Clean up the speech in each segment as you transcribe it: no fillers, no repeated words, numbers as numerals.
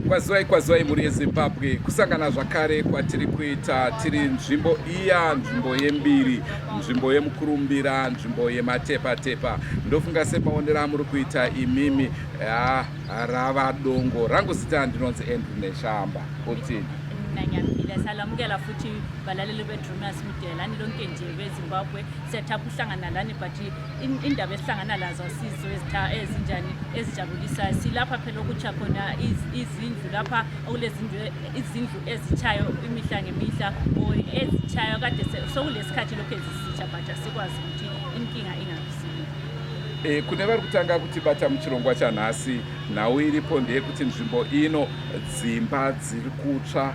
Kwaziwai, kwaziwai mhuri yeZimbabwe, kusangana zvakare kwatiri kuita tiri nzvimbo iya, nzvimbo yembiri, nzvimbo yemukurumbira, nzvimbo yematepatepa. Ndofunga semaonero amuri kuita imimi, rava dongo rangu. Zita ndinonzi Andrew Neshamba. Uthini? Mina ngiyaphila. Salamukela futhi balaleli beDrumas Media lani lonke nje beZimbabwe. Siyathaba ukuhlangana lani, but indaba esihlangana lazo asizo ezinjani ezijabulisayo. Silapha phela okutsha khona izindlu, lapha okulezindlu, izindlu ezitshayo imihla ngemihla or ezitshayo kade sokulesikhathi lokhu ezisitsha, but asikwazi ukuthi inkinga ingabisini. Kune vari kutanga kutibata muchirongwa chanhasi, nhau iripo ndeyekuti nzvimbo ino dzimba dziri kutsva,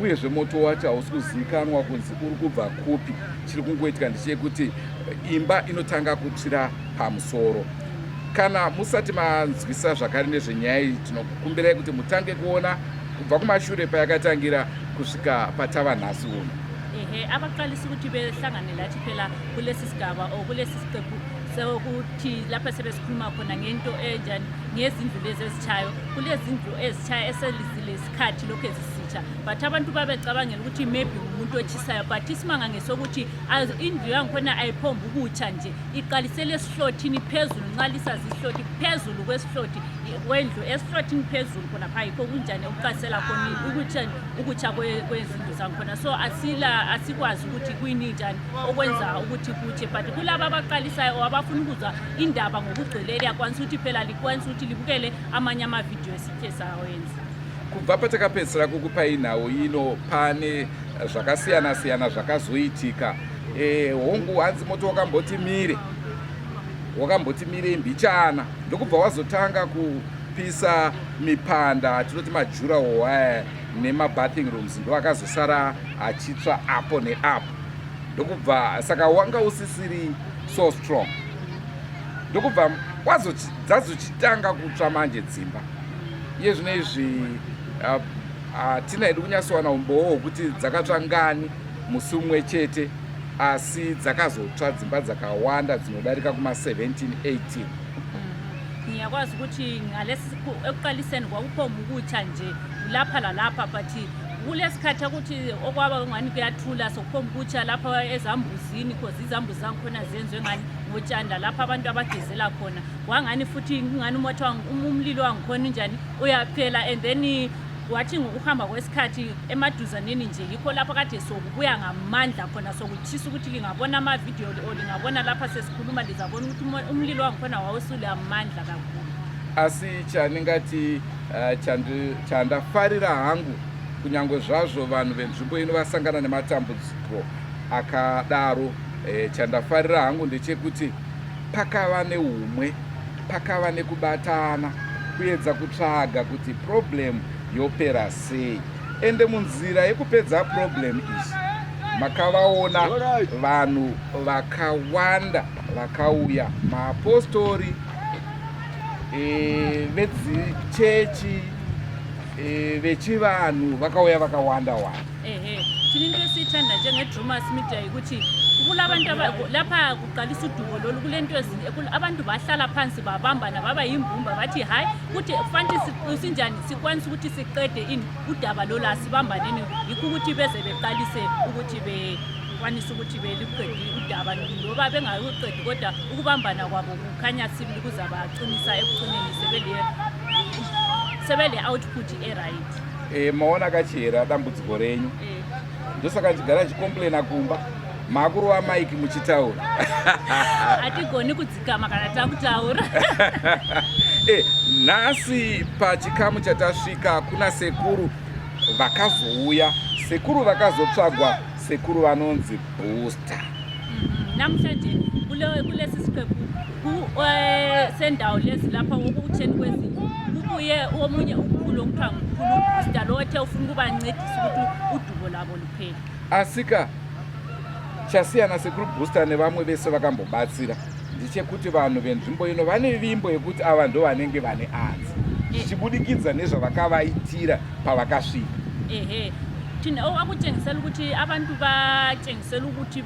uyezve moto wacho hausi kuzivikanwa kunzi uri kubva kupi. Chiri kungoitika ndechekuti imba inotanga kutsvira pamusoro. Kana musati manzwisa zvakare nezvenyaya iyi, tinokukumbirai kuti mutange kuona kubva kumashure payakatangira kusvika patava nhasi uno. Ehe, abaqalisa ukuthi behlangane lathi phela kulesi sigaba or kulesi siqephu sokuthi lapha sebesikhuluma khona ngento enjani, ngezindlu lezi ezitshayo. Kulezindlu ezitshayo eselizilesikhathi lokhu ezisitsha, but abantu babecabangela ukuthi maybe ngumuntu otshisayo, but isimanga ngesokuthi indlu yangikhona ayiphombi ukutsha nje, iqalisele esihlothini phezulu. Nxa lisazi isihlothi, phezulu kwesihlothi kwendlu, esihlothini phezulu khonapha, yikho kunjani ukuqalisela khona ukutsha kwezindlu zangikhona. So asila asikwazi ukuthi kuyini njani okwenza ukuthi kutshe, but kulaba abaqalisayo or abafuna ukuzwa indaba ngokugcweleyo, liyakwanisa ukuthi phela likwanisa ukuthi libukele amanye amavidiyo esithe sawenza. Kubva patakapedzisira kukupai nhau ino, pane zvakasiyana siyana zvakazoitika. Hongu, hanzi moto wakamboti mire, wakamboti mire mbichana, ndokubva wazotanga kupisa mipanda, tinoti madurawall aya nemabathing rooms, ndo akazosara achitsva apo neapo. Ndokubva saka wanga usisiri so strong, ndokubva dzazochitanga kutsva manje dzimba. Iye zvino izvi hatina hedu kunyatsowana umbowo hwekuti dzakatsva ngani musi umwe chete, asi dzakazotsva dzimba dzakawanda dzinodarika kuma17 18. Ngiyakwazi ukuthi ngalesi ekuqaliseni kwakuphomba ukutsha nje lapha lalapha, but kulesikhathi ukuthi okwaba ngani kuyathula, sokuphomba ukutsha lapha ezambuzini, cause izambuzi zangikhona zenziwe ngani ngotshani, lalapha abantu abagezela khona. Wangani futhi kungani umoto umlilo wangikhona unjani uyaphela, and then wathi ngokuhamba kwesikhathi emaduzaneni nje yikho lapho kade sokubuya ngamandla khona, sokutshisa ukuthi lingabona amavidiyo or lingabona lapha sesikhuluma, lizabona ukuthi umlilo wangikhona wawusulamandla kakhulu. Asi chandingati chandafarira hangu, kunyange zvazvo vanhu venzvimbo ino vasangana nematambudziko akadaro, chandafarira hangu ndechekuti pakava neumwe, pakava nekubatana kuedza kutsvaga kuti problem yopera sei. Ende munzira yekupedza problem iyi makavaona vanhu vakawanda vakauya, maapostori, vedzichechi, vechivanhu vakauya vakawanda wanda. Ehe, thina into esiyithanda njengeDrumas Media ukuthi kulabantu lapha kuqalisa udubo lolu, kule nto abantu bahlala phansi, babambana, baba yimbumba, bathi hhayi, kuthi fanti sinjani sikwanisa ukuthi siqede ini udaba lolu, asibambaneni. Yikho ukuthi beze beqalise ukuthi bekwanise ukuthi beluqede udaba, loba bengaluqedi, kodwa ukubambana kwabo kukhanya sibili kuzabaqinisa ekucineni sebele output e-right. Maona kachihera dambudziko renyu. Ndosaka ndichigara ndichicomplaina kumba, makurova maiki muchitaura. Hatigoni kudzikama kana takutaura. Nhasi pachikamu chatasvika kuna sekuru vakazouya, sekuru vakazotsvagwa, sekuru vanonzi Booster. Namhlanje kulesi siqephu sendawo lezi lapha okutsheni kwezindlu, kubuye omunye umkhulu okuthiwa ngumkhulu uBooster, lo othe ufuna ukubancedisa ukuthi udubo lwabo luphele. Asika chasiyana sekuru Booster nevamwe vese vakambobatsira ndechekuti vanhu venzvimbo ino vane vimbo yekuti ava ndo vanenge vane anzi, zvichibudikidza nezvavakavaitira pavakasvika. Ehe. Thina okutshengisela ukuthi abantu batshengisela ukuthi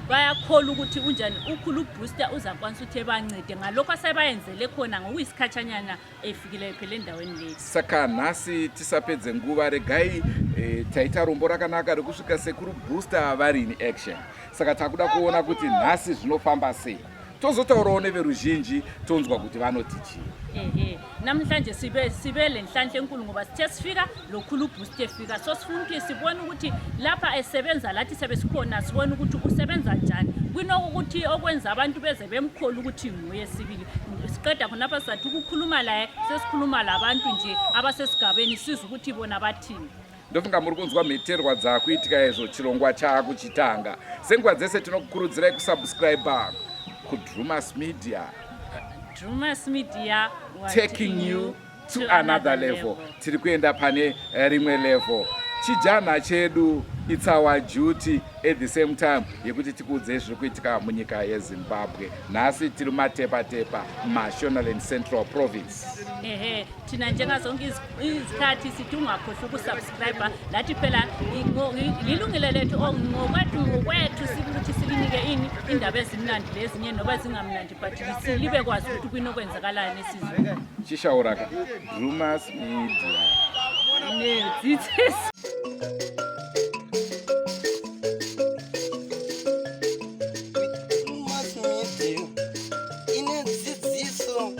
bayakholwa ukuthi unjani ukhulu ubooster uzakwanisa ukuthi ebancede ngalokho asebayenzele khona ngokuyisikhatshanyana efikileyo phela endaweni leyi. Saka nhasi tisapedze nguva regai e, taita rombo rakanaka rekusvika sekuru booster vari in action. Saka takuda kuona kuti nhasi zvinofamba sei. Tozotaurawo neveruzhinji tonzwa kuti vanoti chii. Ehe, namhlanje sibe sibe lenhlanhla enkulu ngoba sithe sifika lokhulu uboost efika, so sifuna ukuthi sibone ukuthi lapha esebenza lathi sebe sikhona sibone ukuthi usebenza njani kunokuthi okwenza abantu beze bemkholo ukuthi nguye sibili. Siqeda khonapha sizathi ukukhuluma laye sesikhuluma labantu nje abasesigabeni sizwe ukuthi bona bathini. Ndofunga muri kunzwa mheterwa dzakuitika izvo chirongwa chaakuchitanga. Senguva dzese tinokukurudzirai kusubscribe kuDrumas Media. Drumas Media taking you to another level. Tiri kuenda pane rimwe level. Chijana chedu, it's our duty at the same time yekuti tikuudzei zviri kuitika munyika yeZimbabwe. Nhasi tiri matepa-tepa Mashonaland Central Province. Ehe, thina njengazonke izikhathi sithi ungakhohlwa ukusubscribe lathi phela lilungelo lethu ngokwethu ngokwethu sikuthi silinike ini indaba ezimnandi lezinye noba zingamnandi but libe kwazi ukuthi kuyini okwenzakalani esizweni. Chishauraka Drumas Media. Nedzidzisi. Drumas Media ine dzidziso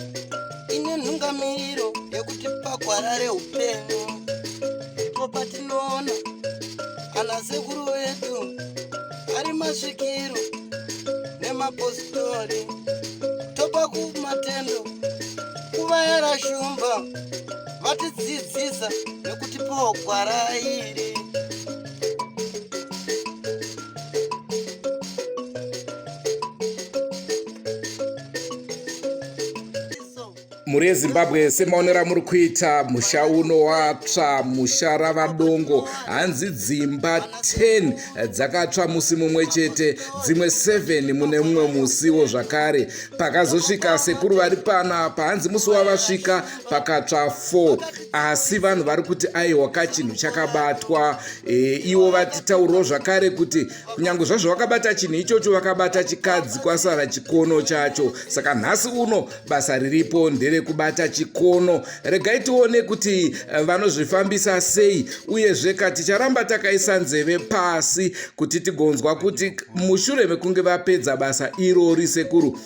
ine nhungamiriro yekuti pagwara reupenyu ndipo patinoona ana sekuru vedu ari masvikiro nemapositori topa kumatendo kuvayera shumba vatidzidzisa nekutipawo gwara iri. Mhuri yeZimbabwe, semaonero amuri kuita musha uno watsva, musha raVadongo. Hanzi dzimba 10 dzakatsva musi mumwe chete, dzimwe 7 mune mumwe musiwo zvakare. Pakazosvika sekuru vari pano apa, hanzi musi wavasvika pakatsva 4, asi vanhu vari kuti aiwa kachinhu chakabatwa. E, ivo vatitaurawo zvakare kuti kunyange zvazvo vakabata chinhu ichocho, vakabata chikadzi kwasara chikono chacho. Saka nhasi uno basa riripo nderekubata chikono. Regai tione kuti vanozvifambisa sei, uyezve ka ticharamba takaisa nzeve pasi kuti tigonzwa kuti mushure mekunge vapedza basa irori sekuru,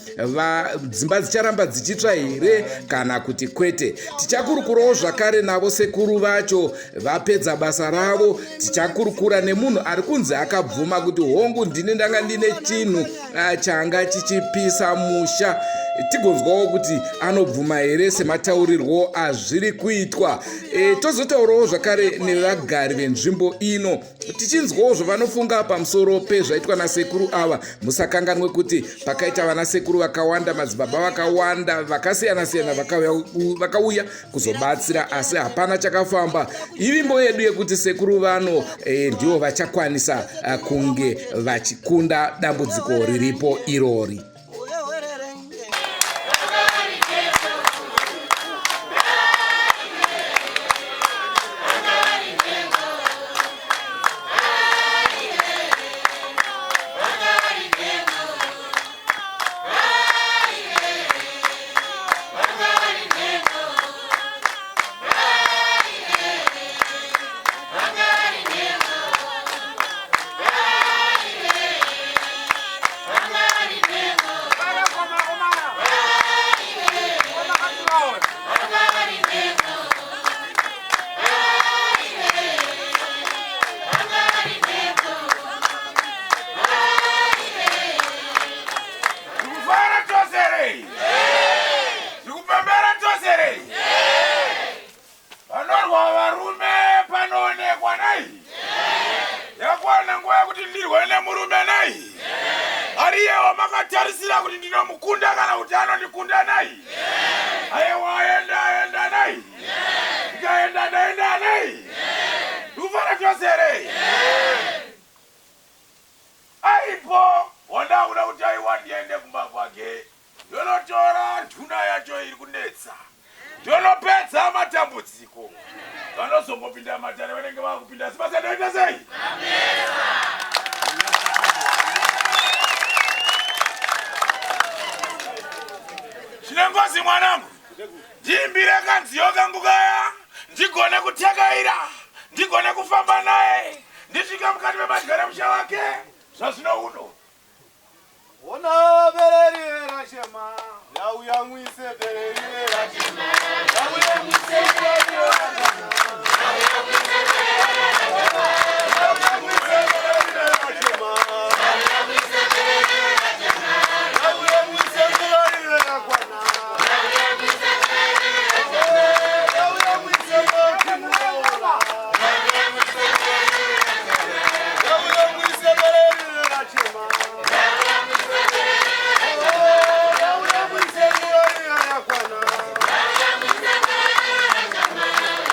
dzimba dzicharamba dzichitsva here kana kuti kwete. Tichakurukurawo zvakare navo sekuru vacho vapedza basa ravo. Tichakurukura nemunhu ari kunzi akabvuma kuti hongu ndini ndanga ndine chinhu changa chichipisa musha, tigonzwawo kuti anobvuma here semataurirwo azviri kuitwa. Tozotaurawo zvakare nevagari venzvimbo ino tichinzwawo zvavanofunga pamusoro pezvaitwa nasekuru ava. Musakanganwe kuti pakaita vanasekuru vakawanda, madzibaba vakawanda vakasiyana-siyana vakauya kuzobatsira, asi hapana chakafamba. Ivimbo yedu yekuti sekuru vano ndivo vachakwanisa kunge vachikunda dambudziko riripo irori. Tikufara tose here? Tikupembera tose here? Panorwa varume panoonekwa nai. Yakwana nguva yekuti ndirwe nemurume nai. Ariye wamakatarisira kuti ndinomukunda kana kuti anondikunda nai. Aiwa aenda aenda nai. Ndikaenda ndaenda nai. Tikufara tose here? Aripo wandakuda kuti aiwa ndiende kumba kwake ndonotora nduna yacho iri kunetsa ndonopedza matambudziko. Vanozongopinda matare vanenge vakupinda asi basa ndoita sei? Chine ngozi mwanangu, ndiimbire kanziyo kangu kaya, ndigone kutekaira, ndigone kufamba naye, ndisvike mukati memadyara musha wake zvazvino uno. Ona bereri rachema, yauya mwise bereri rachema, yauya mwise bereri rachema, yauya mwise bereri rachema, yauya mwise bereri rachema, yauya mwise bereri rachema, yauya mwise bereri rakwana,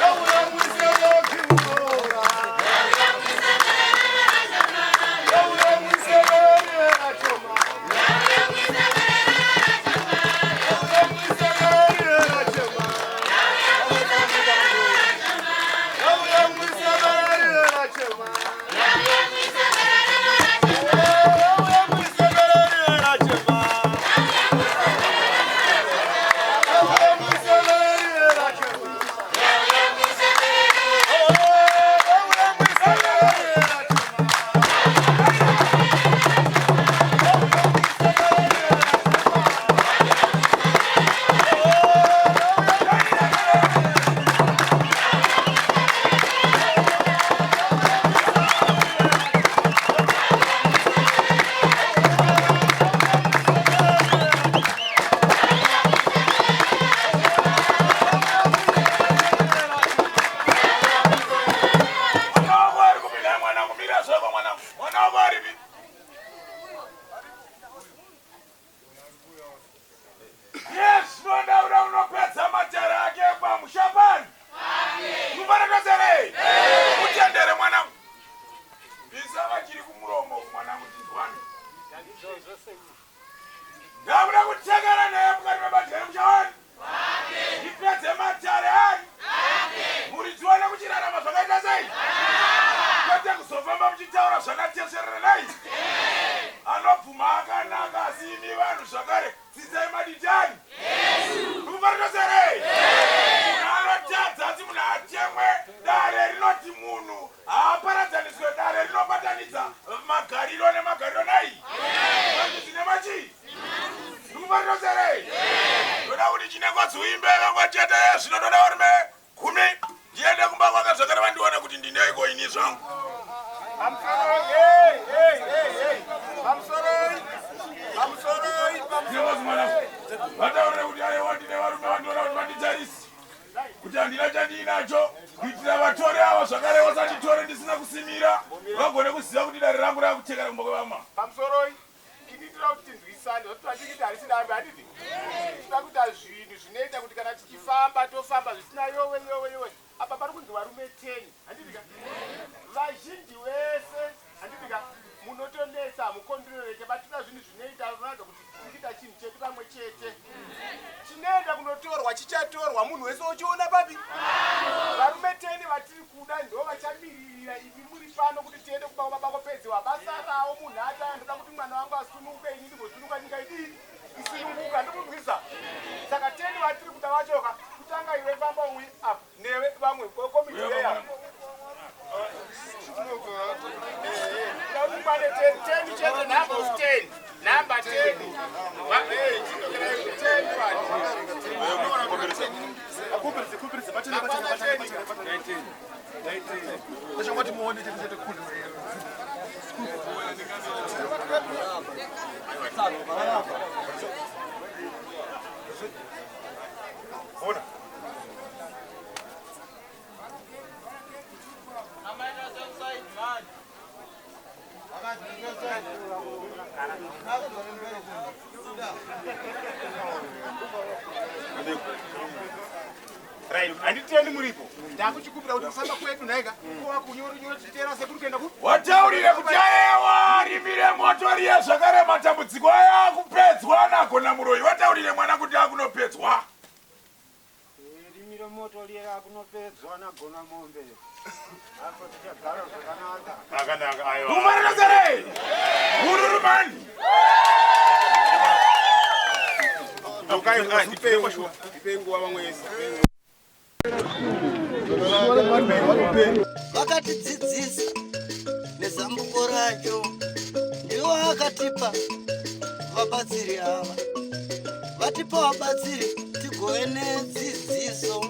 yauya mwise bereri rachema, yauya mwise bereri rachema, yauya mwise bereri rachema, yauya mwise bereri rachema. Mwana wako ari kupi nhai mwanangu? Mira zvako mwanangu. Mwana wako aripi? Yes, nondaura unopedza matare ake pamusha pani. Kufana toserei? Utendere mwanangu. Bisa vachiri kumuromo mwanangu tinzwane. Ndakuda kutekana naye mukati mebadya remusha wani. Ndipedze matare ani. Muridzi wane kuchirarama zvakaita sei? Kwete kuzofamba muchitaura zvakatesverera nai. Anobvuma akanaka asi imi vanhu zvakare dzidzai maditani. Ndikufaritoserei? Munhu anotadza asi munhu atemwe. Dare rinoti munhu haaparadzaniswe dare rinobatanidza magariro nemagariro nai. Mandudzi nemachii. Ndikufaritoserei? Ndoda kuti chinengodzi uimbe vamwe chete zvino ndoda varume gumi ndiende kumba kwake zvakare vandione kuti ndineiko ini zvangu. Chinengodzi mwanangu, vataurire kuti aiwa ndine varume vandiona kuti vanditarise kuti handina chandiinacho kuitira vatori ava zvakare vasanditore ndisina kusimira vagone kuziva kuti dare rangu rakutekera kumba kwevamwe. Pamusoroi, ini ndinoda kuti tinzwisane zvati tachikuita harisi dambe handiti tinoda kuita zvinhu zvinoita kuti kana tichifamba tofamba zvisina yowe yowe yowe apa pari kunzi varume 10 handiti ka vazhinji vese handiti ka munotonetsa hamukondirereke but tinoda zvinhu zvinoita zvinoratidza kuti tiri kuita chinhu chedu pamwe chete chinoenda kunotorwa chichatorwa munhu wese ochiona papi varume 10 vatiri kuda ndo vachamiririra imi muri pano kuti tiende kumba kwababa kopedziwa basa rawo munhu ati ndoda kuti mwana wangu asununguke ini ndigosununguka nyika idii isununguka ndikunzwisa saka 10 vatiri kuda vachoka kutanga iwe famba uyi apa newe vamwe komiti yeya Mane 10 chete number of 10 number 10 10 Right, handitendi muripo ndakuchikumbira kuti kufamba kwedu nhaika kuva kunyoro nyoro tichiteera sekuru kuenda ku Wataurire kuti ayewa rimire moto riye zvakare matambudziko aya akupedzwa nagona muroyi. Wataurire mwana kuti akunopedzwa. Rimiro remoto riye rakunopedzwa nagona mombe. Apo tichagara zvakanaka. Akanaka aiwa. Umaranazare! Ururumani! Vakatidzidzisa nezambuko racho, ndiwo akatipa vabatsiri ava, vatipa vabatsiri tigove nedzidziso.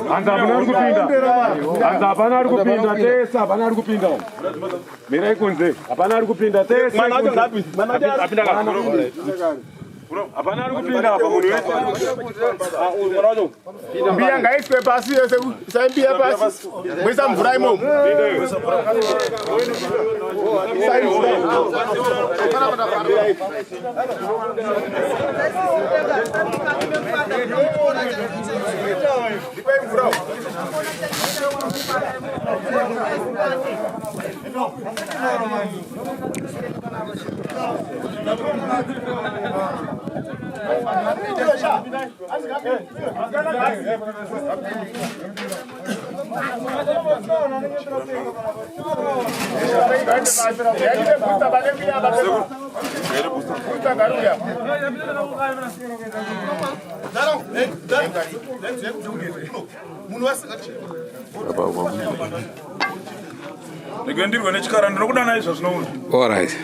Hanzi hapana ari kupinda. Hanzi hapana ari kupinda tese, hapana ari kupinda. Mirai kunze. Hapana ari kupinda tese. Hapana ari kupinda apa munhu wese. Mbiya ngaiswe pasi yese, isai mbiya pasi. Moisa mvura imomo. Isai mvura. Ndipei mvura. Ndege ndirwe nechikara ndinokudanai zvazvinouna. All right.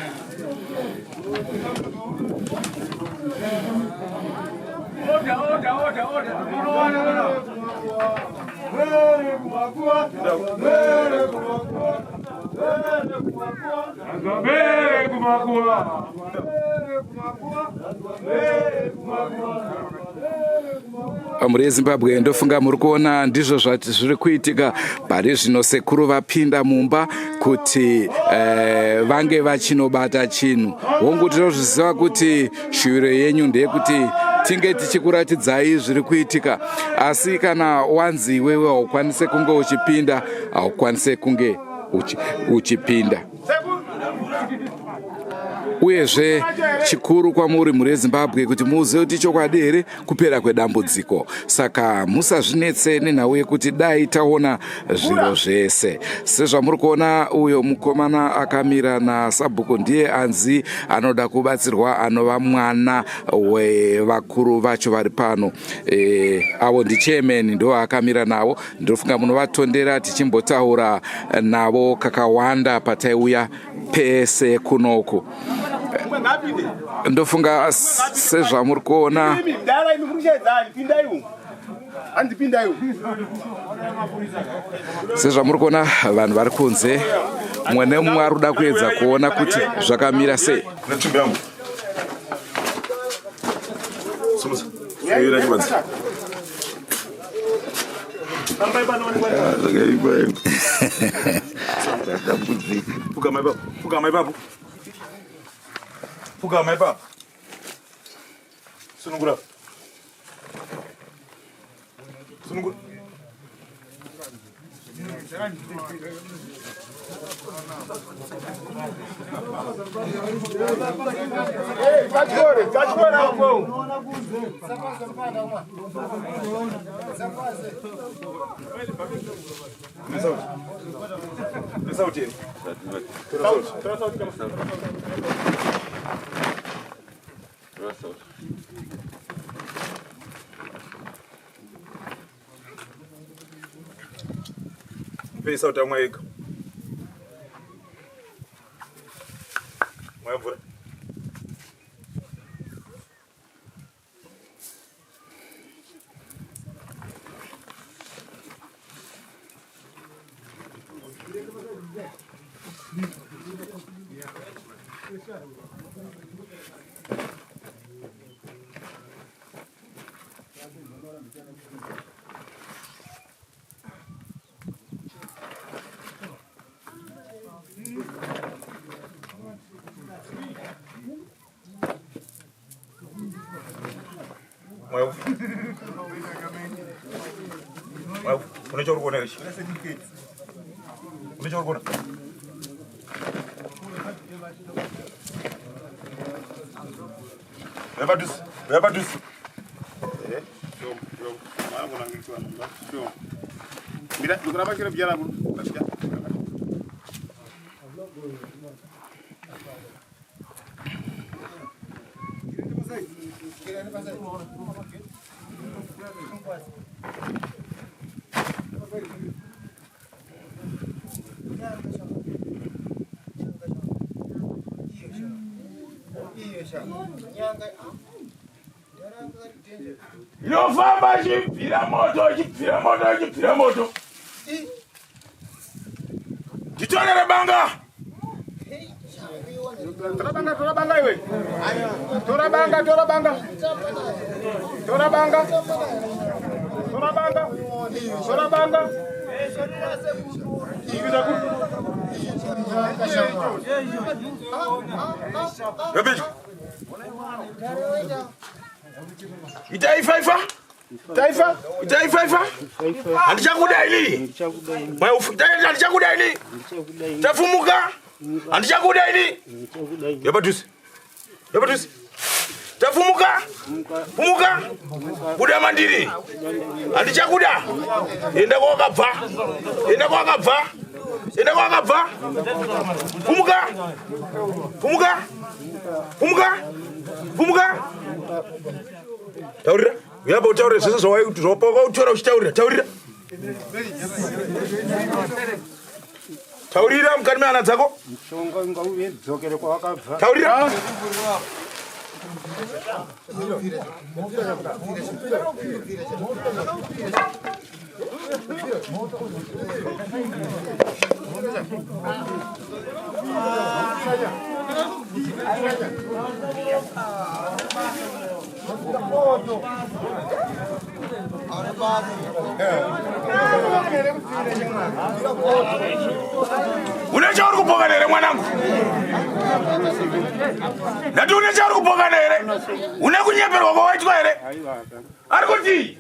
Mhuri yeZimbabwe, ndofunga muri kuona ndizvo zvati zviri kuitika pari zvino. Sekuru vapinda mumba kuti vange vachinobata chinhu. Hongu, tinozviziva kuti shuviro yenyu ndeyekuti tinge tichikuratidzai zviri kuitika, asi kana wanzi iwewe haukwanise kunge uchipinda, haukwanise kunge uchipinda. Uyezve chikuru kwamuri mhuri yeZimbabwe kuti muuzive kuti chokwadi here kupera kwedambudziko. Saka musazvinetse nenhau yekuti dai taona zviro zvese. Sezvamuri kuona, uyo mukomana akamira nasabhuku ndiye anzi anoda kubatsirwa, anova mwana wevakuru vacho vari pano. Avo ndichairman, ndo akamira navo. Ndinofunga munovatondera tichimbotaura navo kakawanda pataiuya pese kunoku. Ndofunga sezvamuri kuona, sezvamuri kuona vanhu vari kunze, mumwe nemumwe ari kuda kuedza kuona kuti zvakamira sei. Netsvimbo yangu. Sumuza. Sumuza chibanzi. Pfugama ipapo. Pfugama ipapo. Pfugama ipapo. Sunungura. Sunungura. Sauti. Sauti. Mupei sauti amwa ega. Mwaya mvura. Une chauri kuona here? Une chauri kuona? Uya padhuze, uya padhuze. Inofamba ichibvira moto, ichibvira moto, ichibvira moto. Nditorere banga. Tora banga, tora banga iwe. Tora banga, tora banga. Tora banga. Tora banga. Tora banga. Rebecca. Itai faifa. Taifa. Itai faifa. Handichakuda ini. Handichakuda ini. Tafumuka. Handichakuda ini. Yapadhuze. Yapadhuze. Tafumuka. Fumuka. Buda mandiri. Handichakuda. Enda kwawakabva. Enda kwawakabva. Enda kwawakabva. Fumuka. Fumuka. Fumuka. Fumuka. Taurira. Uyapa utaurire zvese zvawakautora uchitaurira. Taurira. Taurira mukati mehana dzako. Mushonga ngaudzokere kwawakabva. Taurira. Une chauri kupokana here mwanangu? Ndati une chauri kupokana here? Une kunyeperwa kwawaitwa here? Ari kuti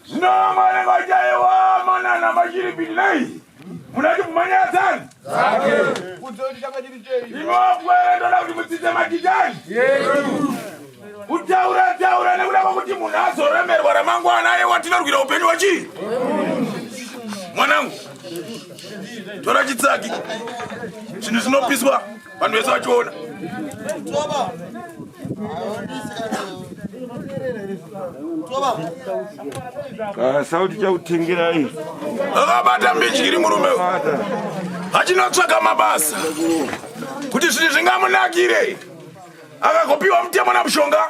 zvino vamwe vanenge vachaiwa manana machiripiti nei munachibvuma nyaya dzani imopwere ndoda kuti mudzidze magitari kutaura taura nekuda kwekuti munhu azoremerwa ramangwana aiwa tinorwira upenyu hwachii mwanangu tora chitsaki zvinhu zvinopiswa vanhu vese vachiona Sauti chakutengerai akabata mbichiri murume achinotsvaka mabasa kuti zvinhu zvingamunakire akagopiwa mutemo namushonga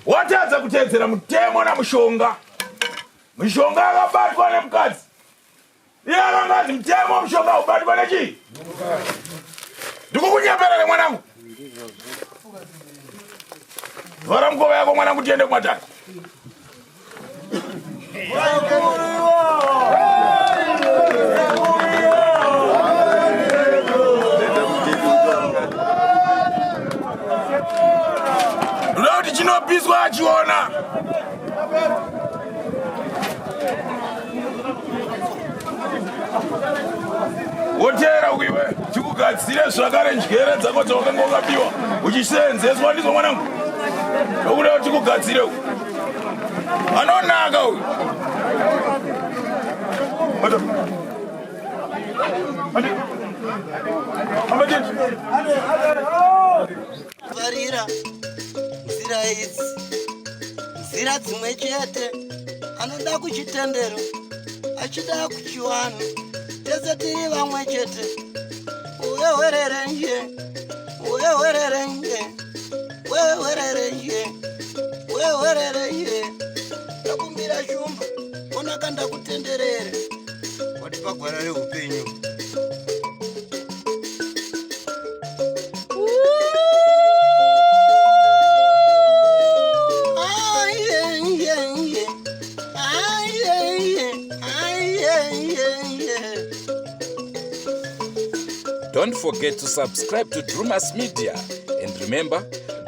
watadza kuteedzera mutemo namushonga mushonga akabatwa nemukadzi iye akanga anzi mutemo mushonga ubatwa nechii ndikukunyepera nemwanangu vhara mukova yako mwanangu tiende kumatare ndoda kuti chinopiswa achiona woteera uiwe tikugadzire zvakare njere dzako dzawakanga wakapiwa uchiseenzeswa ndizo mwanangu nokuda kuti tikugadzire uyu anonaka uyu Varira nzira idzi nzira dzimwe chete anoda kuchitendero achida kuchiwanhu tese tiri vamwe chete uwehwererenje uwehwererenje uwehwererenje uwehwererenje ndakumbira shumba onaka ndakutenderere watipa gwara reupenyu. Don't forget to subscribe to Drumas Media. And remember,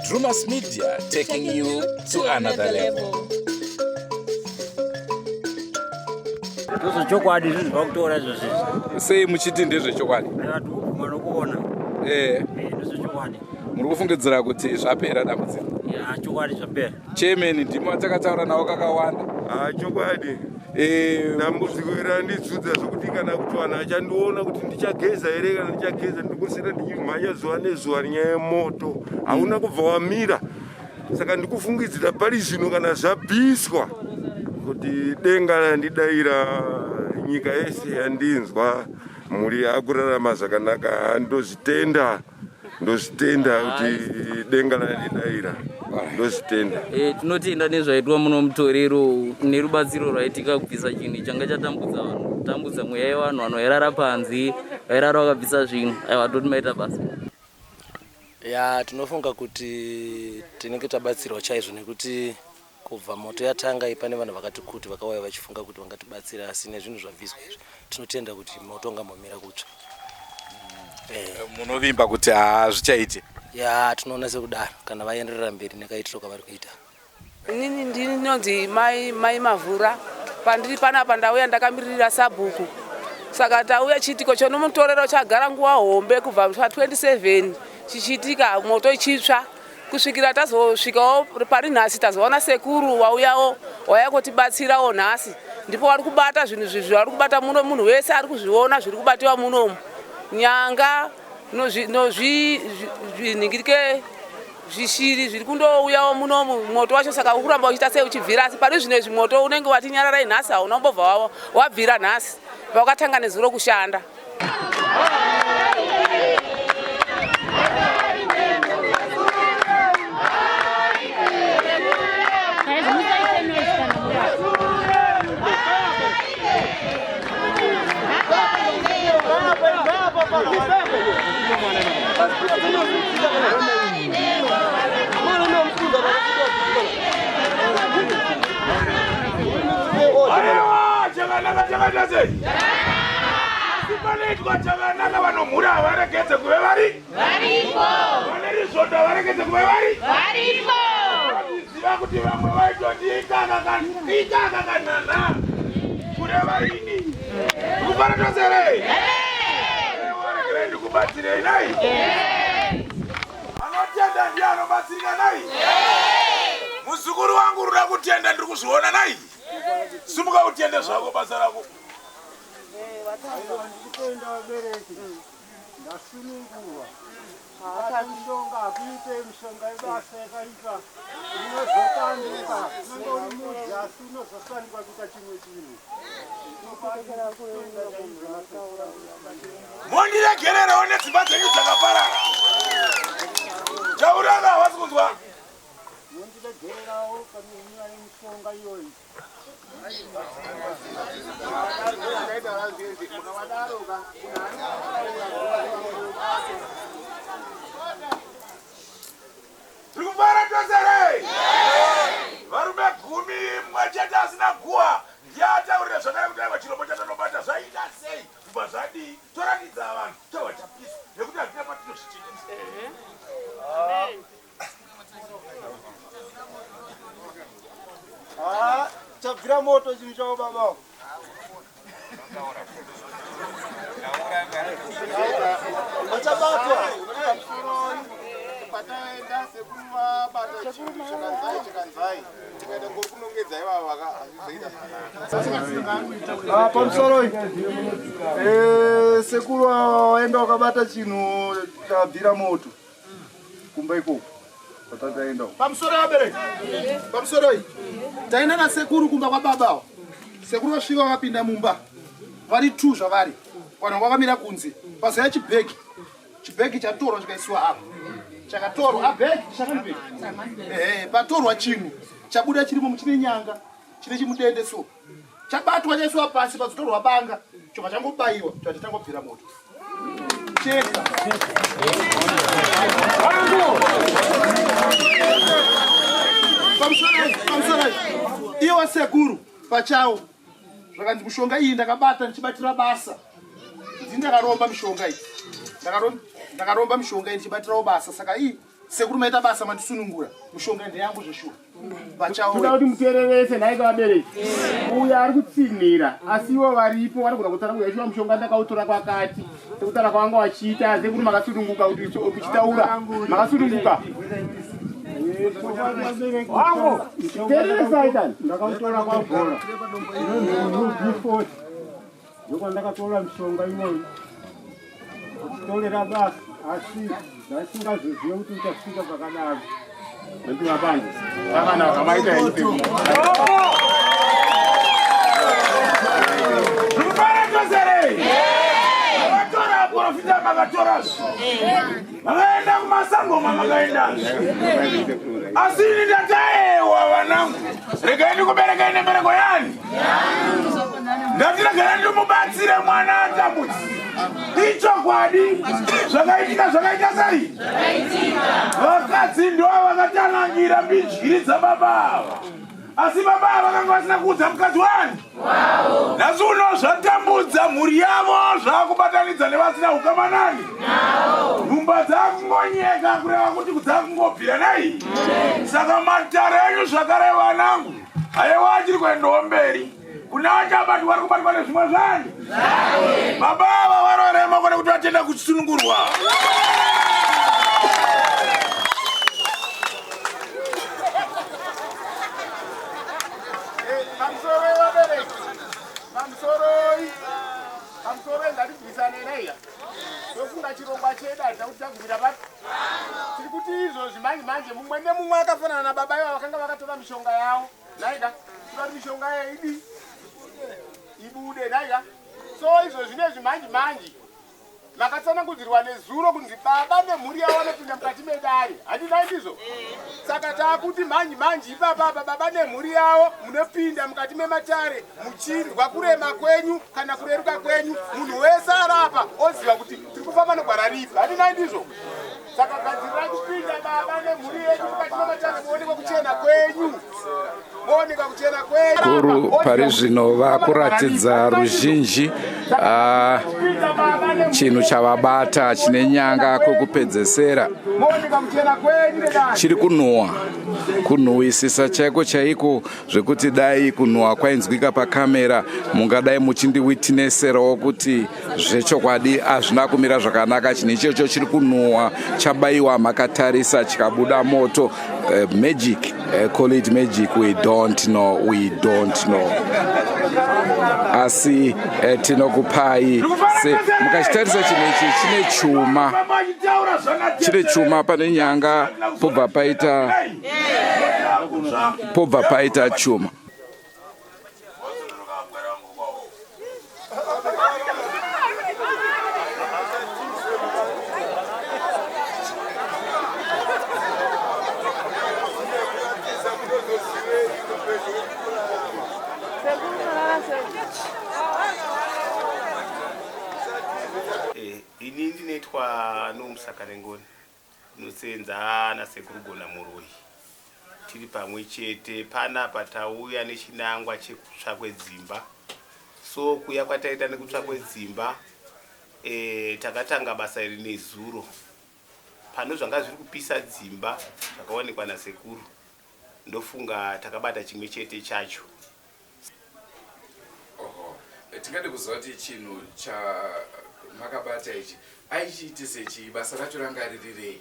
Drumas Media taking you to another level. Ndozvechokwadi zvinhu zvakutora izvozvi. Sei muchiti ndezvechokwadi? Tikubvuma nokuona. Eh. Ndozvechokwadi. Muri kufungidzira kuti zvapera dambudziko? Ya, chokwadi zvapera. Chairman ndimi vatakataura navo kakawanda. Ah, chokwadi. Eh, Dambudziko iri randidzudza zvokuti kana kuti vanhu achandiona kuti ndichageza here kana ndichageza ndikusira ndichimhanya zuva nezuva nenyaya yemoto hauna kubva wamira saka ndikufungidzira pari zvino kana zvabviswa kuti denga randidaira nyika yese yandinzwa mhuri yakurarama zvakanaka ndozvitenda ndozvitenda kuti denga randidaira ndozvitenda Eh, tinotenda nezvaitwa muno mutorero nerubatsiro rwaitika kubvisa chinhu changa chatambudza vanhu kutambudza mweya yevanhu vanhu vairara panze vairara vakabvisa zvinhu aiwa toti maita basa Ya, tinofunga kuti tinenge tabatsirwa chaizvo nekuti kubva moto yatanga iyi pane vanhu vakati kuti vakauya vachifunga kuti vangatibatsira asi nezvinhu zvabviswa izvi tinotenda kuti moto ungambomira kutsva. Munovimba kuti haa zvichaite? Ya, tinoona sekudaro kana vaenderera mberi nekaitiro kavari kuita. Inini ndinonzi mai mai Mavhura. Pandiri panapa ndauya ndakamiririra sabhuku. Saka tauya chiitiko chonomutorero chagara nguva hombe kubva pa 27 chichiitika moto ichitsva kusvikira tazosvikawo pari nhasi tazoona sekuru wauyawo wauya kutibatsirawo nhasi ndipo vari kubata zvinhu zvi vari kubata muno munhu wese ari kuzviona zviri kubatiwa munomu nyanga nozvinhingirike zvishiri zviri kundouyawo munomu moto wacho saka ukuramba uchiita sei uchibvira asi pari zvino izvi moto unenge wati nyararai nhasi hauna kumbobva wabvira nhasi pawakatanga nezuro kushanda. Aiwa, chakanaka chakaita sei? Asi panoitwa chakanaka vanomhura havaregedze kuve vari varipo, vane rizvondo havaregedze kuve vari varipo. Ziva kuti vamwe vaitoti ikaka kanana kureva ini ndikufara tose here? Regerai ndikubatsirei nai. Anotenda ndiye anobatsirika nai. Muzukuru wangu unoda kutenda ndiri kuzviona nai. Simuka utende zvako basa rako. Ndikutenda vabereki ndasunungurwa. Ati mishonga hakuite mishonga yebasa yakaipa inozosanduka unenge uri mudzi asi unozosanduka kuita chimwe chinhu. Mondiregererewo nedzimba dzenyu dzakaparara. Tauraka havasi kunzwa. Mondiregererawo pane nyaya yemishonga iyoyi. Tiri kufara tose here? Varume gumi mumwe chete asina guwa ndiye ataurira zvakare kuti aiwa chirombo chatanobata zvaita sei kubva zvadii toratidza vanhu tobva tapisa nekuti hatina patinozvichengeta. Ah, chabvira moto chinhu chavo baba. Vachabatwa. Pataenda sekuru vabata chinhu chakanzai chakanzai tikaenda ngokunongedza ivava vaka hazvizoita zvakanaka. Ah, pamusoro eh, sekuru waenda wakabata chinhu chabvira moto kumba ikoko patataenda uko. Pamusoro vabereki, pamusoro iyi taenda nasekuru kumba kwababa ava. Sekuru vasvika vakapinda mumba vari two zvavari vanhu vanga vakamira kunze pazouya chibhegi chibhegi chatorwa chikaisiwa apa chakatorwa abhegi chakanibhegi ehe patorwa chinhu chabuda chirimo chine nyanga chine chimudende so chabatwa chaisiwa pasi pazotorwa banga chobva changobayiwa chobva chatangobvira moto cheka pamusoro iwo sekuru pachawo zvakanzi mushonga iyi ndakabata ndichibatira basa ndini ndakaromba mishonga iyi Ndakaromba mishonga ndichibatirawo basa saka ii sekuru maita basa mandisunungura mishonga ndeyangu zveshuwa Toda kuti muteererese nhai vabereki. Uyo ari kutsinhira asi ivo varipo vanogona kutsanangura shuwa mushonga ndakautora kwakati sekutaura kwavanga vachiita sekuru makasununguka kuti kuchitaura makasununguka. Wangu teereresai tani. Ndakautora kwabhora inonzi B40 ndokwandakatora mishonga iyoyo kuchitorera basa asi ndaisingazozive kuti uchasvika pakadaro. Ndivapanje. Zvakanaka maita henyu. Makatora aprofita makatorazve makaenda kumasangoma makaendazve asi ini ndataewa vanangu regai ndikuberekai nembereko yani ndati regai ndimubatsire mwana atambudzi ichokwadi zvakaitika zvakaita sei vakadzi ndo vakatanangira mbidyiri dzababa ava asi baba ava vakanga vasina kuudza mukadzi wani nhasi uno zvatambudza mhuri yavo zvakubatanidza nevasina ukama nani nhumba dzakungonyeka kureva kuti dzakungobvira nai saka matare enyu zvakare vanangu aiwa achiri kuendawo mberi kuna vachabatwa vari kubatwa nezvimwe zvani baba ava vanorema kone kuti vatenda kusunungurwa Pamusoroi vabereki, pamusoroi, pamusoroi ngatibvisane naiya. Ndofunga chirongwa chedu handina kuti tagumira papi. Tiri kuti izvozvi manje manje mumwe nemumwe akafanana nababa iva vakanga vakatora mishonga yavo. Naika, toda kuti mishonga yayo idi ibude naika. So izvozvi nezvi manje manje makatsanangudzirwa nezuro kunzi baba nemhuri yavo vanopinda mukati medare handinai ndizvo saka taakuti mhanyi mhanji ipapapa baba nemhuri yavo munopinda mukati mematare muchinzwa kurema kwenyu kana kureruka kwenyu munhu wese arapa oziva kuti tiri kufamba negwara ripi handinai ndizvo saka gadzirirai kupinda baba nemhuri yedu mukati mematare muonekwe kuchena kwenyu muonekwa kuchena kwenyu Kuru pari zvino vakuratidza ruzhinji chinhu chavabata chine nyanga kwekupedzesera muonekwa kuchena kwenyu nedare chiri kunhuhwa kunhuhwisisa chaiko chaiko zvekuti dai kunhuhwa kwainzwika pakamera mungadai muchindiwitineserawo kuti zvechokwadi hazvina kumira zvakanaka chinhu ichocho chiri kunhuhwa chabayiwa makatarisa chikabuda moto magic call it magic we don't know we don't know asi tinokupai se mukachitarisa chinhu ichi chine chuma chine chuma pane nyanga pobva paita pobva paita chuma Ini ndinoitwa nomusakarengoni ndinosenza nasekuru Gona Muroyi tiri pamwe chete panapa tauya nechinangwa chekutsva kwedzimba so kuya kwataita nekutsva kwedzimba e, takatanga basa iri nezuro pano zvanga zviri kupisa dzimba zvakawanikwa nasekuru ndofunga takabata chimwe chete chacho Oho, tingade kuziva kuti chinhu chamakabata ichi aichiitise chii basa racho ranga ririrei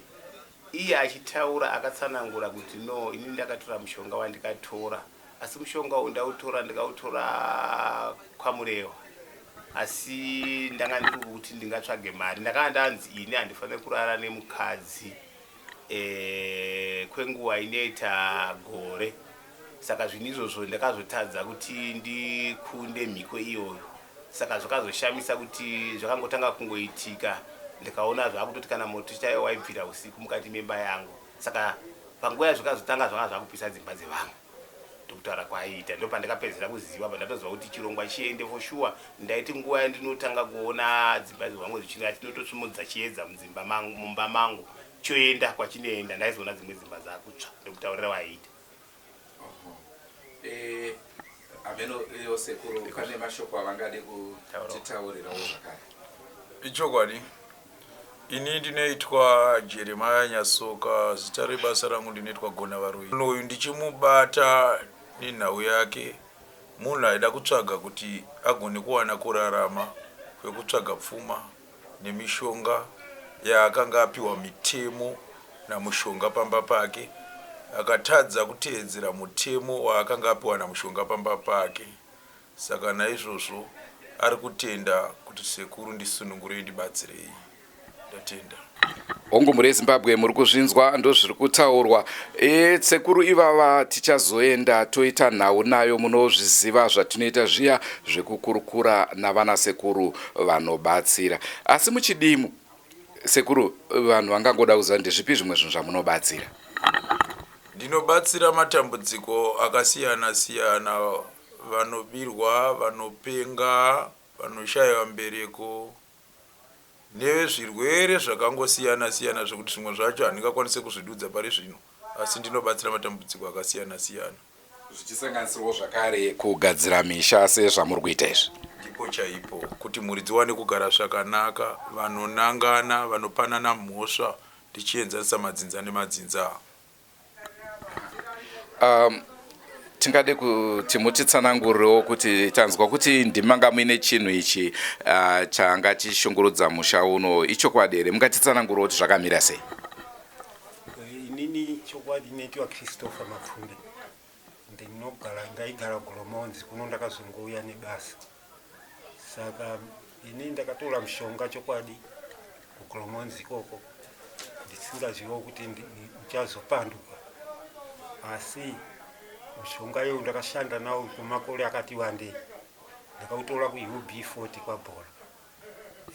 iye achitaura akatsanangura kuti no ini ndakatora mushonga wandikatora asi mushonga uyu ndautora ndikautora kwamurewa asi ndanga ndiri kuti ndingatsvage mari ndakanga ndanzi ini handifaniri kurara nemukadzi e, kwenguva inoita gore saka zvinhu izvozvo ndakazotadza kuti ndikunde mhiko iyoyo saka zvakazoshamisa kuti zvakangotanga kungoitika ndikaona zvakutoti kana moto chaiwo waibvira usiku mukati memba yangu saka panguva yazvikazotanga zvanga zvakupisa dzimba dzevamwe ndokutaura kwaiita ndopandakapedzera kuziva pandatoziva kuti chirongwa chiende for sure ndaiti nguva yandinotanga kuona dzimba dzevamwe dzichina tinototsumudza chiedza mudzimba mangu mumba mangu choenda kwachinoenda ndaizoona dzimwe dzimba dzakutsva ndokutaurira waiita Ameno iyo sekuru pane mashoko avangade kutitaurirawo zvakare ichokwadi Ini ndinoitwa Jeremiah Nyasoka, zita rebasa rangu ndinoitwa Gona Varoyi. Munhu uyu ndichimubata nenhau yake, munhu aida kutsvaga kuti agone kuwana kurarama kwekutsvaga pfuma nemishonga yaakanga apiwa mitemo naMushonga pamba pake. Akatadza kuteedzera mutemo waakanga apiwa naMushonga pamba pake. Saka naizvozvo ari kutenda kuti sekuru ndisunungurei ndibatsirei. Ndatenda. Hongu mhuri yeZimbabwe muri kuzvinzwa ndozviri kutaurwa. E, sekuru ivava tichazoenda toita nhau nayo munozviziva zvatinoita zviya zvekukurukura navana sekuru vanobatsira. Asi muchidimu sekuru vanhu vangangoda kuziva ndezvipi zvimwe zvinhu zvamunobatsira? Ndinobatsira matambudziko akasiyana siyana vanobirwa, vanopenga, vanoshaiwa mbereko nezvirwere zvakangosiyana siyana zvekuti zvimwe zvacho handingakwanise kuzvidudza pari zvino asi ndinobatsira matambudziko akasiyana siyana. Zvichisanganisirawo zvakare kugadzira misha sezvamuri kuita izvi. Ndipo chaipo kuti mhuri dziwane kugara zvakanaka, vanonangana, vanopanana mhosva tichienzanisa madzinza nemadzinza. Um, tingade kuti mutitsanangurirewo kuti tanzwa kuti ndimanga muine chinhu ichi uh, changa chichishungurudza musha uno ichokwadi here mungatitsanangurirewo kuti zvakamira sei eh, inini chokwadi inoitiwa christopher mapfunde ndinogara ndaigara goromonzi kuno ndakazongouya nebasa saka ini ndakatora mushonga chokwadi kugoromonzi ikoko ndisingaziva kuti ndichazopanduka asi mushonga iyoyo ndakashanda nawo kwemakore akati wandei ndakautora kuub 40 kwabhora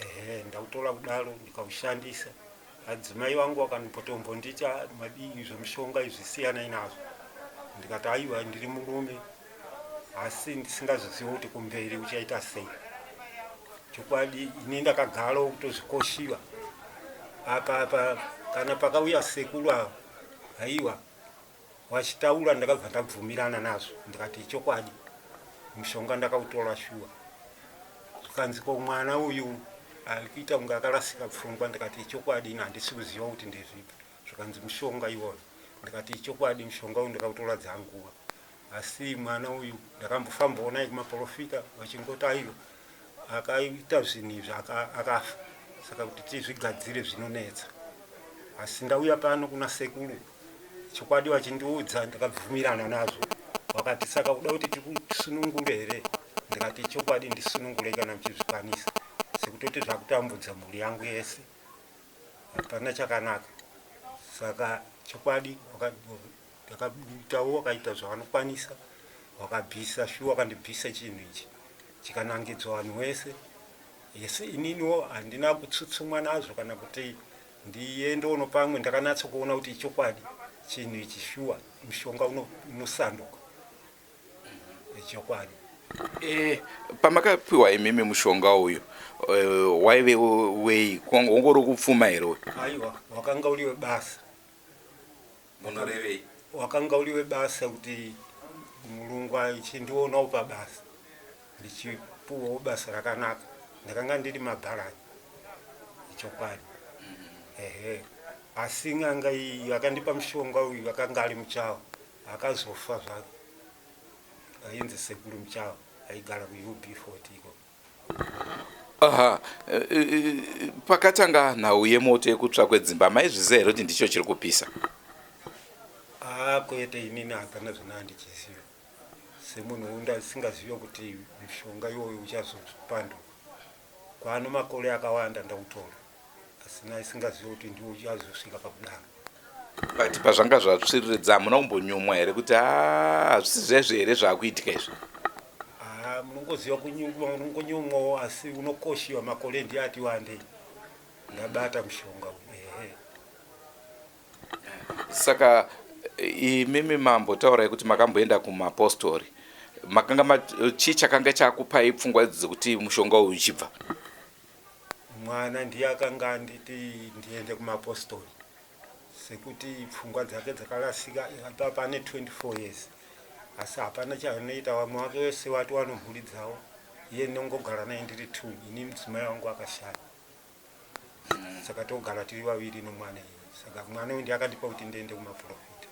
ehe ndautora kudaro ndikaushandisa adzimai vangu vakanbotombonditi ah, madii zvemushonga izvi siyanai nazvo ndikati aiwa ndiri murume asi ndisingazoziva kuti kumberi uchaita sei chokwadi ini ndakagara kutozvikoshiva apa apa kana pakauya sekuru ava aiwa Wachitaura ndakabva ndabvumirana nazvo ndikati ichokwadi mushonga ndakautora shuwa. Zvikanzi ko mwana uyu ari kuita kunge akarasika pfungwa ndikati ichokwadi ini handisi kuziva kuti ndezvipi. Zvikanzi mushonga iwoyo ndikati ichokwadi mushonga uyu ndakautora dzanguva asi mwana uyu ndakambofambawo naye kumaporofita vachingoti aiwa akaita zvinhu izvi akafa saka kuti tizvigadzire zvinonetsa asi ndauya pano kuna sekuru chokwadi vachindiudza ndakabvumirana nazvo vakati saka kuda kuti tikusunungure here ndikati chokwadi ndisunungure kana muchizvikwanisa sekutoti zvakutambudza mhuri yangu yese hapana chakanaka saka chokwadi ndakaitawo wakaita zvavanokwanisa wakabvisa shuwa wakandibvisa chinhu ichi chikanangidzwa vanhu wese yese ininiwo handina kutsutsumwa nazvo kana kuti Ndiendewo pamwe ndakanatso kuona kuti ichokwadi chinhu ichi shuwa mushonga unosanduka ichokwadi. Eh, pamakapiwa imimi mushonga uyu eh, waive wei wongori kupfuma here uyu? Aiwa, wakanga uri webasa. Munorevei? Wakanga uri webasa kuti murungu achindionawo pabasa ndichipuwawo basa rakanaka. Ndakanga ndiri mabharani chokwadi. Ehe. Asi n'anga iyi yakandipa mushonga uyu akanga ari muchawa akazofa zvake. Ainzi Sekuru Muchawa aigara kuUB40 ikoko. Aha, eh, eh, pakatanga nhau yemoto yekutsva kwedzimba maizviziva here kuti ndicho chiri kupisa? Ah, kwete inini hapana zvona handichiziva semunhu undasingazive kuti mushonga iwoyo uchazopanduka kwano makore akawanda ndautora asina isingazive kuti ndiwo uchazosvika pakudaro but pazvanga zvatsviriridza hamuna kumbonyumwa here kuti ah, hazvisi zvezvo here zvaakuitika izvi ah, munongoziva kunyumwa unongonyumwawo asi unokoshiwa makore ndiye ati wandei ndabata mushonga ehe saka imimi mambotaurai kuti makamboenda kumapostori makanga chii chakanga chakupai pfungwa idzi dzekuti mushonga uyu uchibva Mwana ndiye akanga anditi ndiende kumapostori sekuti pfungwa dzake dzakarasika apa ane 24 years asi hapana chaanoita vamwe vake vese vati wano mhuri dzavo iye ndinongogara naye ndiri two ini mudzimai wangu akashaya. Saka togara tiri vaviri nomwana iye. Saka mwana uyu ndiye akandipa kuti ndiende kumaprofita.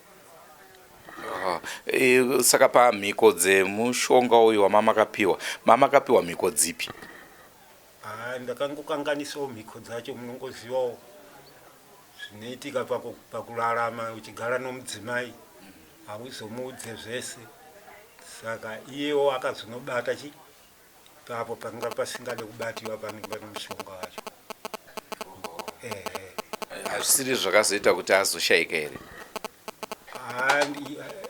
Ah, e, saka pamhiko dzemushonga uyu wamamakapiwa, mamakapiwa mhiko dzipi? Ah, ndakangokanganisawo mhiko dzacho munongozivawo zvinoitika pakurarama uchigara nomudzimai hauzomuudze zvese saka iyewo akazonobata chi papo panga pasingade kubatiwa pane pane mushonga wacho ehe Hazvisiri zvakazoita kuti azoshaika here?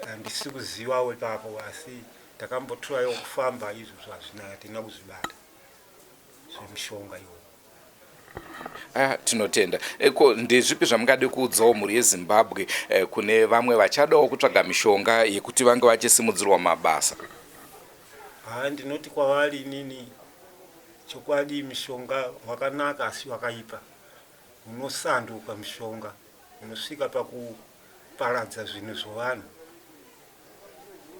Handisi kuzivawo ipapo asi takambotrayawo kufamba izvozvo hazvina hatina kuzvibata zvemushonga iwowo. Ah, tinotenda. Eh, ko ndezvipi zvamungade kuudzawo mhuri yeZimbabwe eh, kune vamwe vachadawo kutsvaga mishonga yekuti vange vachisimudzirwa mabasa? Haa ndinoti kwavari inini chokwadi mishonga wakanaka asi wakaipa. Unosanduka mushonga unosvika pakuparadza zvinhu zvevanhu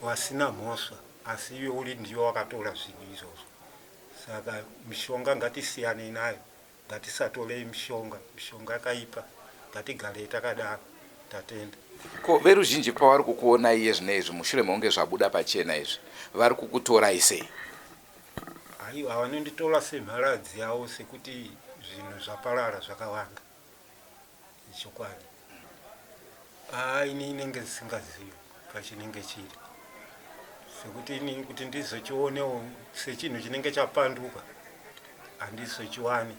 vasina mhosva asi iwe uri ndiwe wakatora zvinhu izvozvo. Saka mishonga ngatisiyanei nayo ngatisatorei mishonga mishonga yakaipa ngatigarei takadaro tatenda. Ko veruzhinji pavari kukuonai iye zvino izvi mushure mekunge zvabuda pachena izvi vari kukutorai sei? Haiwa vanonditora semharadzi yavo sekuti zvinhu zvaparara zvakawanda ichokwadi. Haa ini inenge ndisingazivi pachinenge chiri sekuti ini kuti ndizochionewo sechinhu chinenge chapanduka handizochiwani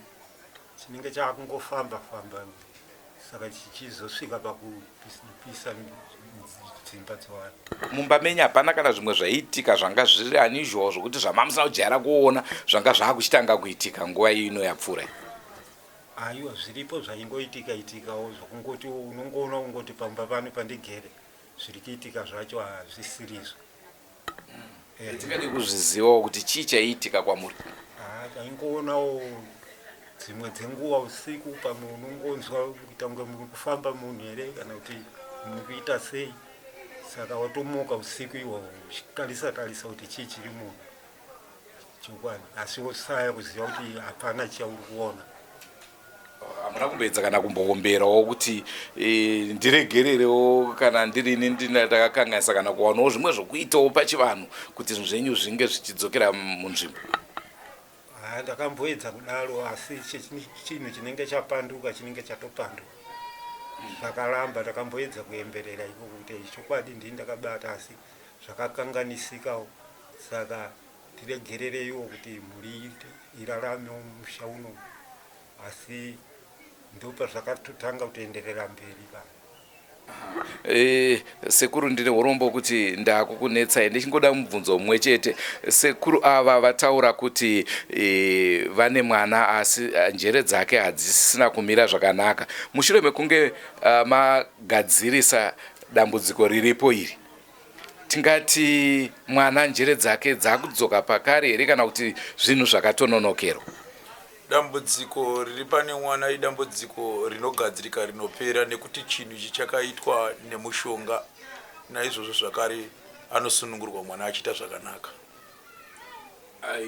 chinenge chakungofamba famba saka chichizosvika pakupisa dzimba dzevanhu. Mumba menyu hapana kana zvimwe zvaiitika zvanga zviri unusual zvokuti zvamamusina kujaira kuona zvanga zvakuchitanga kuitika nguva ino yapfuura iyi? Aiwa zviripo zvaingoitika itikawo zvokungoti unongoona kungoti pamba pano pandigere zviri kuitika zvacho hazvisirizvo. Eh. Tingade kuzvizivawo kuti chii chaiitika kwamuri. Ah, taingoonawo dzimwe dzenguva usiku pamwe unongonzwa kuita kunge muri kufamba munhu here kana kuti muri kuita sei saka watomuka usiku ihwohwo uchitarisa tarisa kuti chii chiri munhu chokwadi asi wosaya kuziva kuti hapana chauri kuona hamuna kumboedza kana kumboomberawo kuti e, ndiregererewo kana ndirini ndakakanganisa kana kuwanawo zvimwe zvokuitawo pachivanhu kuti zvinhu zvenyu zvinge zvichidzokera munzvimbo haa ndakamboedza kudaro asi chinhu chinenge chapanduka chinenge chatopanduka zvakaramba ndakamboedza kuemberera iko kuti chokwadi ndini ndakabata asi zvakakanganisikawo saka Tiregerereiwo kuti mhuri iraramewo mumusha uno asi ndopazvakatotanga kutoenderera mberi pa. Eh, sekuru ndine urombo kuti ndakukunetsai ndichingoda mubvunzo mumwe chete sekuru ava vataura kuti e, vane mwana asi eh, njere dzake hadzisisina kumira zvakanaka mushure mekunge uh, magadzirisa dambudziko riripo iri Tingati mwana njere dzake dzakudzoka pakare here kana kuti zvinhu zvakatononokerwa? Dambudziko riri pane mwana idambudziko rinogadzirika rinopera nekuti chinhu ichi chakaitwa nemushonga naizvozvo zvakare anosunungurwa mwana achiita zvakanaka.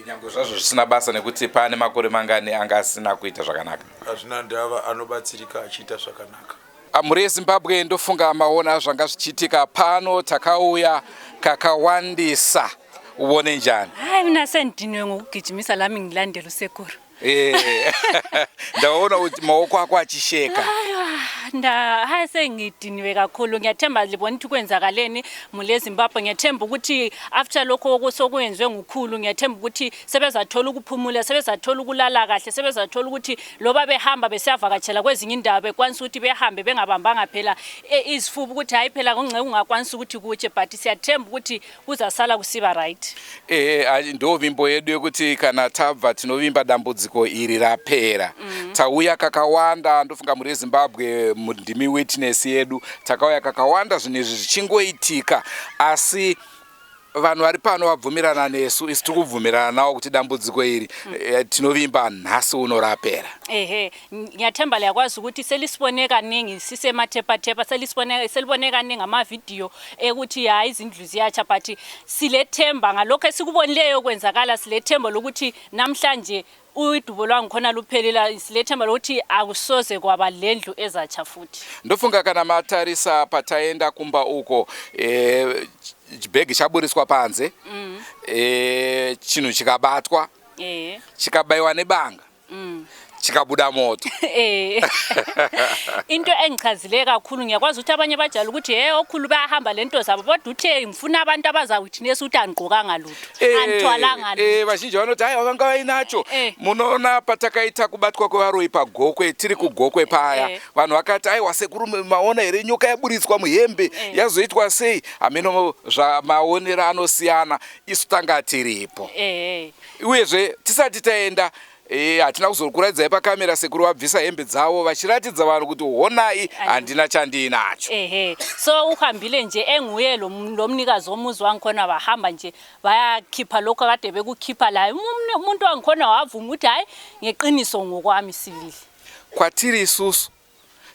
Nyangwe zvazvo zvisina basa nekuti paane makore mangani anga asina kuita zvakanaka. Hazvina ndava anobatsirika achiita zvakanaka. Mhuri yeZimbabwe ndofunga maona zvanga zvichiitika pano takauya kakawandisa uone njani. Hayi mina sendidiniwe ngokugijimisa lami ngilandela usekuru. Eh, ndaona kuti maoko ako achisheka. Nda hayi sengidiniwe kakhulu ngiyathemba libona ukuthi kwenzakaleni mule Zimbabwe ngiyathemba ukuthi after lokho sokwenziwe ngukhulu ngiyathemba ukuthi sebezathola ukuphumula sebezathola ukulala kahle sebezathola ukuthi loba behamba besiyavakatshela kwezinye indawo bekwanisa ukuthi behambe bengabambanga phela e, izifuba ukuthi hayi phela kungce kungakwanisa ukuthi kutshe but siyathemba ukuthi kuzasala kusiba right. Ehe, ndo vimbo yedu yekuti kana tabva tinovimba dambudziko iri rapera. Mm. Tauya kakawanda, ndofunga mhuri yeZimbabwe ndimi witness yedu. Takauya kakawanda zvinhu izvi zvichingoitika asi Vanhu vari pano vabvumirana nesu, isu tiri kubvumirana navo kuti dambudziko iri tinovimba nhasi uno rapera. Ehe, ngiyathemba liyakwazi ukuthi selisibone kaningi sisemathepathepa, selisibone selibone kaningi amavidiyo ekuthi hayi izindlu ziyatsha, but silethemba ngalokho esikubonileyo kwenzakala, silethemba lokuthi namhlanje udubo lwangikhona luphelile, silethemba lokuthi akusoze kwaba lendlu ezatsha futhi. Ndofunga kana matarisa pataenda kumba uko, chibhegi chaburiswa panze, chinhu chikabatwa, chikabayiwa nebanga, chikabuda moto. Into engichazileyo kakhulu, ngiyakwazi ukuthi abanye bajayele ukuthi he okhulu bayahamba lento zabo, kodwa uthe ngifuna abantu abazawitness ukuthi angigqokanga lutho, andithwalanga lutho. Vazhinji vanoti haiwa vanga vainacho. Munoona patakaita kubatwa kwevaroyi paGokwe, tiri kuGokwe paya, vanhu vakati aiwa sekuru, maona here nyoka yaburitswa muhembe, yazoitwa sei? Hameno zvamaonero anosiyana, isu tanga tiripo. Uyezve tisati taenda, hatina kuzokuratidzai pakamera sekuru vabvisa hembe dzavo vachiratidza vanhu kuti honai, handina chandiinacho. Ehe, so uhambile nje enguye lo lo mnikazi womuzi wangikhona, bahamba nje bayakhipha lokho akade bekukhipha laye. Umuntu wangikhona wavuma ukuthi hayi, ngeqiniso ngokwami sibili. Kwatiri isusu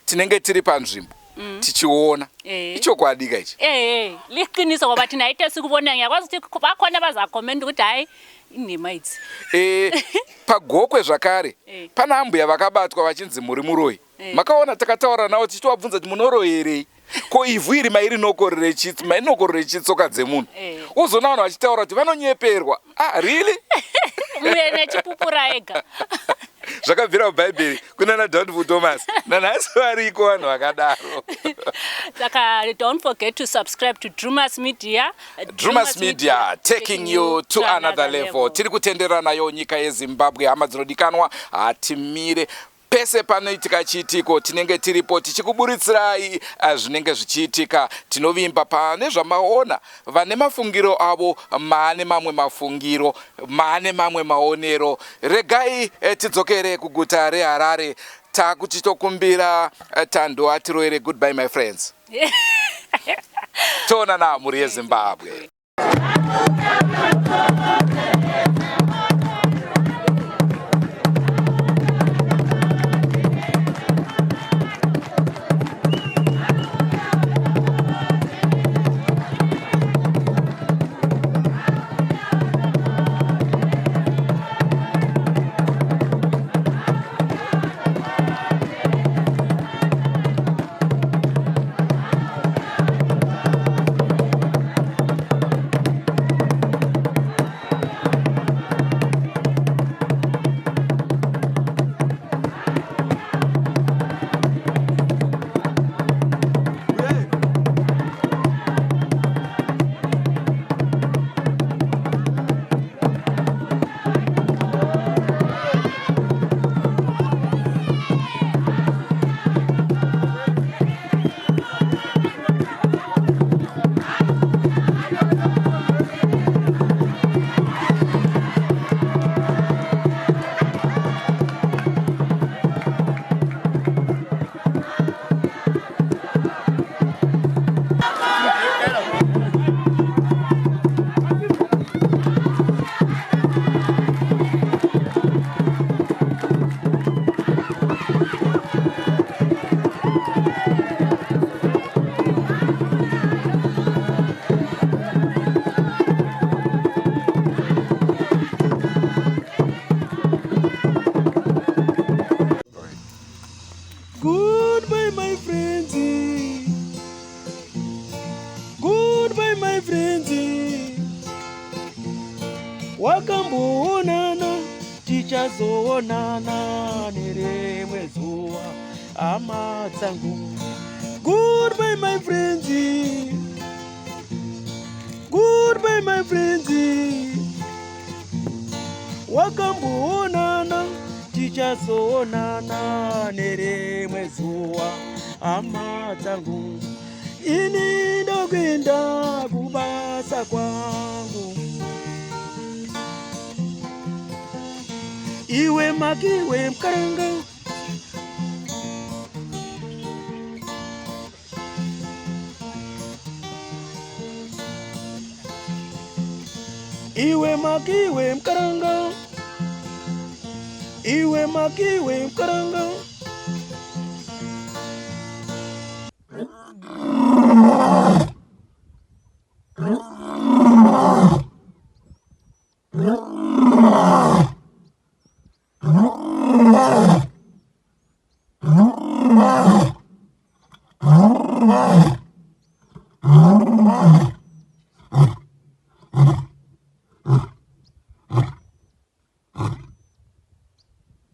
tinenge tiri panzvimbo tichiona, ichokwadi ka ichi? Ehe, liqiniso, ngoba thina into esikubona, ngiyakwazi ukuthi bakhona abazakhomenta ukuthi hayi, inhema idzi. PaGokwe zvakare pana ambuya vakabatwa vachinzi muri muroyi. Makaona takataura navo tichitovabvunza kuti munoroyerei, ko ivhu iri mainokorere chitsoka dzemunhu? Uzoona vanhu vachitaura kuti vanonyeperwa. Ah, really? Uye nechipupura ega. Zvakabvira mubhaibheri kunana Doubtful Thomas, nanhasi variko vanhu vakadaro. Saka don't forget to subscribe to Drumas Media. Drumas Media, taking you to another level. Tiri kutenderera nayo nyika yeZimbabwe, hama dzinodikanwa, hatimire. Pese panoitika chiitiko tinenge tiripo tichikuburitsirai zvinenge zvichiitika. Tinovimba pane zvamaona, vane mafungiro avo maane mamwe mafungiro, maane mamwe maonero. Regai tidzokere kuguta reHarare, takuchitokumbira Tando atiroere. Goodbye my friends, toonana mhuri yeZimbabwe. Goodbye, my friends. Goodbye, my friends. Wakamboonana, tichazoonana nerimwe zuva, hama dzangu. Goodbye, my friends. Goodbye, my friends. Wakamboonana, tichazoonana nerimwe zuva, hama dzangu. Ini ndokuenda kubasa kwangu. Iwe makiwe mukaranga. Iwe makiwe mukaranga. Iwe makiwe mukaranga.